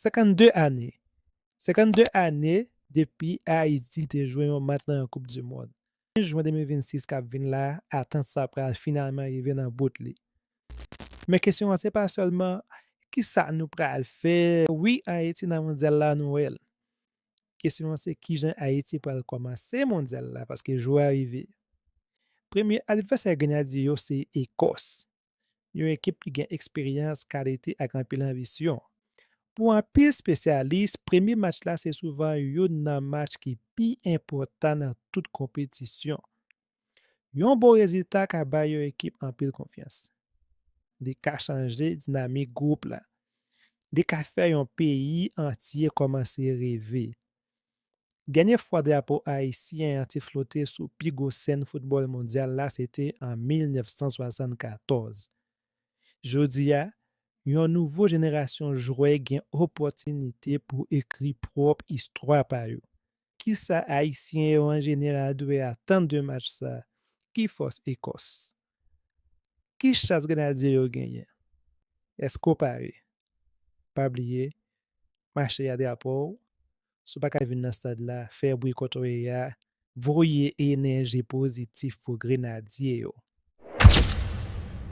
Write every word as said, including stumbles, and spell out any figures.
Senkannde ane. Senkannde ane depi Ayiti te jwe yon match nan yon Koup di Mond. Jen de mil vennsis k ap vin la, atant sa pral finalman rive nan bout li. Men kesyon an se pa sèlman kisa nou pral fè, wi, Ayiti nan mondyal la, nou wè l. Kesyon an se kijan Ayiti pral kòmanse mondyal la, paske jou a rive. Premye advèsè Grenadye yo se Ekòs, yon ekip ki gen eksperyans, kalite ak anpil anbisyon. Pou anpil espesyalis, premye match la se souvan youn nan match ki pi enpòtan nan tout konpetisyon. Yon bon rezilta ka bay yon ekip anpil konfyans. Li ka chanje dinamik gwoup la. Li ka fè yon peyi antye kòmanse reve. Dènye fwa drapo ayisyen an te flote sou pi gwo sèn foutbòl mondyal la, se te an mil nèf san swasannkatòz. Jodi a, yon nouvo jenerasyon jwè gen opòtinite pou ekri pwòp istwa pa yo. Kisa Ayisyen yo an jeneral dwe atann de match sa? Ki fòs Ekòs? Ki chans Grenadye yo genyen? Èske w pare? Pa bliye, mache a drapo w. Si w pa ka vin nan stad la, fè bri kote w ye a, voye enèji pozitif pou Grenadye yo.